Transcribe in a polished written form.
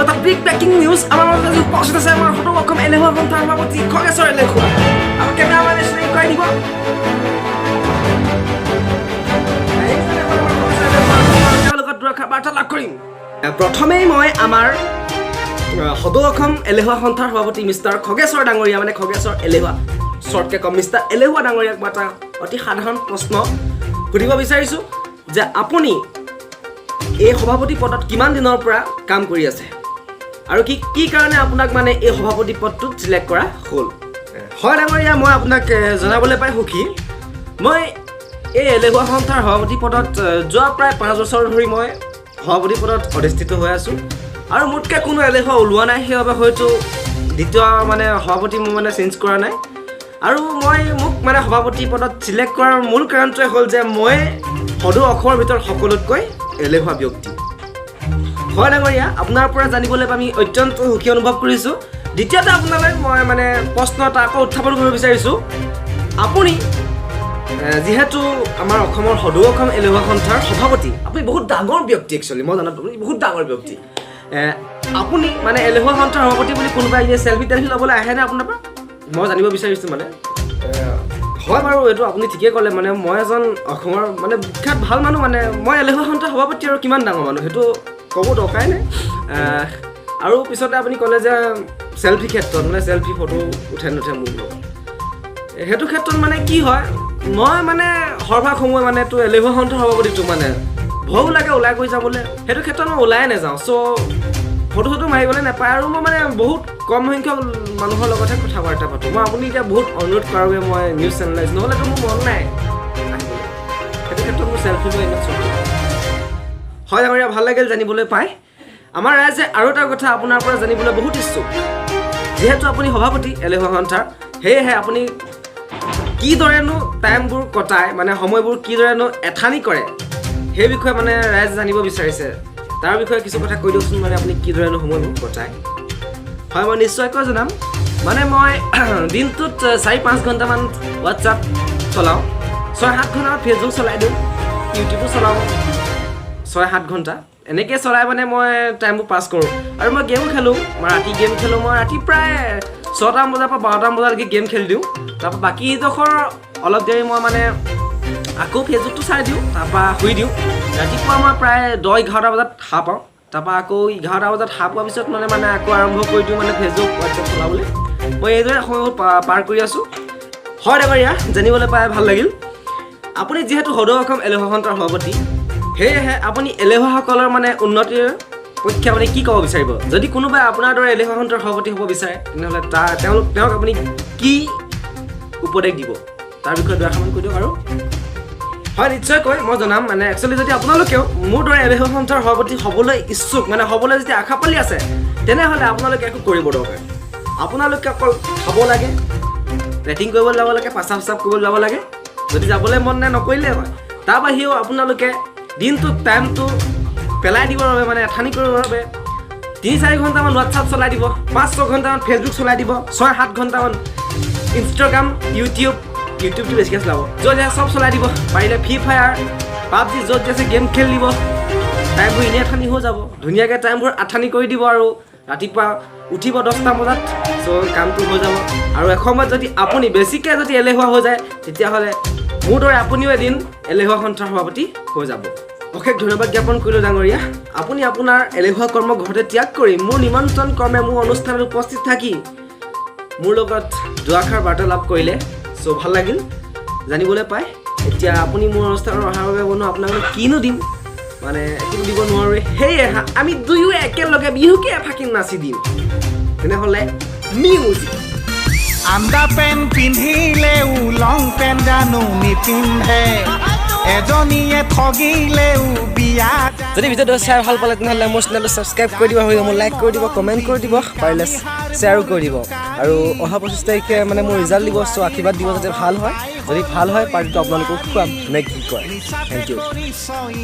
এটা big breaking news. আমাৰ মাজত আজি উপস্থিত আছে আমাৰ সদৌ অসম এলেহুৱা সন্থাৰ সভাপতি খগেশ্বৰ এলেহুৱা। আমাৰ কেমেৰামেনে চিনাকি কৰাই দিব। তেওঁলোকত দুআষাৰ বাৰ্তালাপ কৰিম। প্ৰথমেই মই আমাৰ সদৌ অসম এলেহুৱা সন্থাৰ সভাপতি মিষ্টাৰ খগেশ্বৰ ডাঙৰীয়া, মানে খগেশ্বৰ এলেহুৱা শ্বৰ্টকৈ ক'ম, মিষ্টাৰ এলেহুৱা ডাঙৰীয়াক মই এটা অতি সাধাৰণ প্ৰশ্ন সুধিব বিচাৰিছোঁ যে আপুনি এই সভাপতি পদত কিমান দিনৰ পৰা কাম কৰি আছে আৰু কি কি কাৰণে আপোনাক মানে এই সভাপতি পদটোত চিলেক্ট কৰা হ'ল? হয় ডাঙৰীয়া, মই আপোনাক জনাবলৈ পাই সুখী। মই এই এলেহুৱা সন্থাৰ সভাপতি পদত যোৱা প্ৰায় 5 বছৰ ধৰি মই সভাপতি পদত অধিষ্ঠিত হৈ আছোঁ আৰু মোতকৈ কোনো এলেহুৱা ওলোৱা নাই। সেইবাবে হয়তো দ্বিতীয় মানে সভাপতি মোৰ মানে চেঞ্জ কৰা নাই। আৰু মই মোক মানে সভাপতি পদত চিলেক্ট কৰাৰ মূল কাৰণটোৱে হ'ল যে মই সদৌ অসমৰ ভিতৰত সকলোতকৈ এলেহুৱা ব্যক্তি। হয় ডাঙৰীয়া, আপোনাৰ পৰা জানিবলৈ আমি অত্যন্ত সুখী অনুভৱ কৰিছোঁ। দ্বিতীয়তে আপোনালৈ মই মানে প্ৰশ্ন এটা আকৌ উত্থাপন কৰিব বিচাৰিছোঁ। আপুনি যিহেতু আমাৰ অসমৰ সদৌ অসম এলেহুৱা সন্থাৰ সভাপতি, আপুনি বহুত ডাঙৰ ব্যক্তি। একচুৱেলি মই জনাত আপুনি বহুত ডাঙৰ ব্যক্তি। আপুনি মানে এলেহুৱা সন্থাৰ সভাপতি বুলি কোনোবাই এনেই চেলফি টেলফি ল'বলৈ আহেনে আপোনাৰ পৰা? মই জানিব বিচাৰিছোঁ মানে। হয় বাৰু, এইটো আপুনি ঠিকেই ক'লে। মানে মই এজন অসমৰ মানে বিখ্যাত ভাল মানুহ। মানে মই এলেহুৱা সন্থাৰ সভাপতি আৰু কিমান ডাঙৰ মানুহ সেইটো ক'ব দৰকাৰাই নাই। আৰু পিছতে আপুনি ক'লে যে চেলফি ক্ষেত্ৰত মানে চেলফি ফটো উঠে নুঠে মোৰ লগত, সেইটো ক্ষেত্ৰত মানে কি হয়, মই মানে সৰভাগ সময় মানে তো এলেহুৱা সন্থাৰ সভাপতিটো মানে ভয়ো লাগে ওলাই গৈ যাবলৈ। সেইটো ক্ষেত্ৰত মই ওলাই নাযাওঁ। চ' ফটো চটো মাৰিবলৈ নাপায় আৰু মই মানে বহুত কম সংখ্যক মানুহৰ লগতহে কথা বাৰ্তা পাতোঁ। মই আপুনি এতিয়া বহুত অনুৰোধ কৰাৰ বাবে মই নিউজ চেনেল আহিছোঁ, নহ'লেতো মোৰ মন নাই আহিবলৈ। সেইটো ক্ষেত্ৰত মোৰ চেলফি লৈ ইমান চলি হয়। ডাঙৰীয়া, ভাল লাগিল জানিবলৈ পাই। আমাৰ ৰাইজে আৰু এটা কথা আপোনাৰ পৰা জানিবলৈ বহুত ইচ্ছুক। যিহেতু আপুনি সভাপতি এলেহুৱা সন্থাৰ, সেয়েহে আপুনি কিদৰেনো টাইমবোৰ কটায়, মানে সময়বোৰ কিদৰেনো এঠানি কৰে, সেই বিষয়ে মানে ৰাইজে জানিব বিচাৰিছে। তাৰ বিষয়ে কিছু কথা কৈ দিয়কচোন, মানে আপুনি কিদৰেনো সময়বোৰ কটায়। হয়, মই নিশ্চয়কৈ জনাম। মানে মই দিনটোত 4-5 ঘণ্টামান হোৱাটছআপ চলাওঁ, 6-7 ঘণ্টামান ফেচবুক চলাই দিওঁ, ইউটিউবো চলাওঁ 6-7 ঘণ্টা। এনেকৈ চলাই মানে মই টাইমবোৰ পাছ কৰোঁ। আৰু মই গেমো খেলোঁ। মই ৰাতি গেম খেলোঁ। মই ৰাতি প্ৰায় 6টামান বজাৰ পৰা 12টামান বজালৈকে গেম খেলি দিওঁ। তাৰপৰা বাকীডোখৰ অলপ দেৰি মই মানে আকৌ ফেচবুকটো চাই দিওঁ, তাৰপৰা শুই দিওঁ। ৰাতিপুৱা মই প্ৰায় 10-11টা বজাত সাৰ পাওঁ। তাৰপৰা আকৌ 11টা বজাত সাৰ পোৱাৰ পিছত মানে মানে আকৌ আৰম্ভ কৰি দিওঁ মানে ফেচবুক, হোৱাটছএপ চলাবলৈ। মই এইদৰে সময়বোৰ পাৰ কৰি আছোঁ। হয় ডাঙৰীয়া, জানিবলৈ পাই ভাল লাগিল। আপুনি যিহেতু সদৌ অসম এলেহুৱা সন্থাৰ সভাপতি, সেয়েহে আপুনি এলেহুৱাসকলৰ মানে উন্নতিৰ পক্ষে আপুনি কি ক'ব বিচাৰিব? যদি কোনোবাই আপোনাৰ দৰে এলেহুৱা সন্থাৰ সভাপতি হ'ব বিচাৰে, তেনেহ'লে তাৰ তেওঁলোক তেওঁক আপুনি কি উপদেশ দিব, তাৰ বিষয়ে দুআষাৰমান কৈ দিয়ক। আৰু হয়, নিশ্চয়কৈ মই জনাম। মানে একচুৱেলি যদি আপোনালোকেও মোৰ দৰে এলেহুৱা সন্থাৰ সভাপতি হ'বলৈ ইচ্ছুক, মানে হ'বলৈ যদি আশা পালি আছে, তেনেহ'লে আপোনালোকে একো কৰিব দৰকাৰ। আপোনালোকে অকল খাব লাগে, লেট্ৰিন কৰিব যাব লাগে, পাচাব চাচাব কৰিব যাব লাগে। যদি যাবলৈ মন নাই, নকৰিলে হয়। তাৰ বাহিৰেও আপোনালোকে দিনটোত টাইমটো পেলাই দিবৰ বাবে, মানে এঠানি কৰিবৰ বাবে 3-4 ঘণ্টামান হোৱাটছআপ চলাই দিব, 5-6 ঘণ্টামান ফেচবুক চলাই দিব, 6-7 ঘণ্টামান ইনষ্টাগ্ৰাম, ইউটিউব, ইউটিউবটো বেছিকৈ চলাব, য'ত আছে চব চলাই দিব। পাৰিলে ফ্ৰী ফায়াৰ, পাবজি, য'ত যি আছে গেম খেলি দিব। টাইমবোৰ এনেই আঠানি হৈ যাব। ধুনীয়াকৈ টাইমবোৰ আঠানি কৰি দিব আৰু ৰাতিপুৱা উঠিব 10টা বজাত। চ' কামটো হৈ যাব। আৰু এসময়ত যদি আপুনি বেছিকৈ যদি এলেহুৱা হৈ যায়, তেতিয়াহ'লে মোৰ দৰে আপুনিও এদিন এলেহুৱা সন্থাৰ সভাপতি হৈ যাব। অশেষ ধন্যবাদ জ্ঞাপন কৰিলোঁ ডাঙৰীয়া। আপুনি আপোনাৰ এলেহুৱা কৰ্ম ঘৰতে ত্যাগ কৰি মোৰ নিমন্ত্ৰণ ক্ৰমে মোৰ অনুষ্ঠানত উপস্থিত থাকি মোৰ লগত দুআষাৰ বাৰ্তালাপ কৰিলে। চ' ভাল লাগিল জানিবলৈ পাই। এতিয়া আপুনি মোৰ অনুষ্ঠানত অহাৰ বাবে বন্ধু আপোনাক কিনো দিম, মানে একো দিব নোৱাৰোঁ। সেয়ে আমি দুয়ো একেলগে বিহুকে এফাকি নাচি দিম। তেনেহ'লে মিউজিক। আণ্ডাৰ পেণ্ট পিন্ধিলেও লং পেণ্ট জানো নিপিন্ধে? এজনীয়ে ঠগিলেও বিয়া যদি ভিডিঅ'টো চাই ভাল পালে, তেনেহ'লে মোৰ চেনেলটো ছাবস্ক্ৰাইব কৰি দিব, মোৰ লাইক কৰি দিব, কমেণ্ট কৰি দিব, পাৰিলে শ্বেয়াৰো কৰি দিব। আৰু অহা 25 তাৰিখে মানে মোৰ ৰিজাল্ট দিব। চ' আশীৰ্বাদ দিব যাতে ভাল হয়। যদি ভাল হয়, পাৰ্টিটো আপোনালোকক খুৱাম, নে কি কয়? Thank U. পৰিচয়।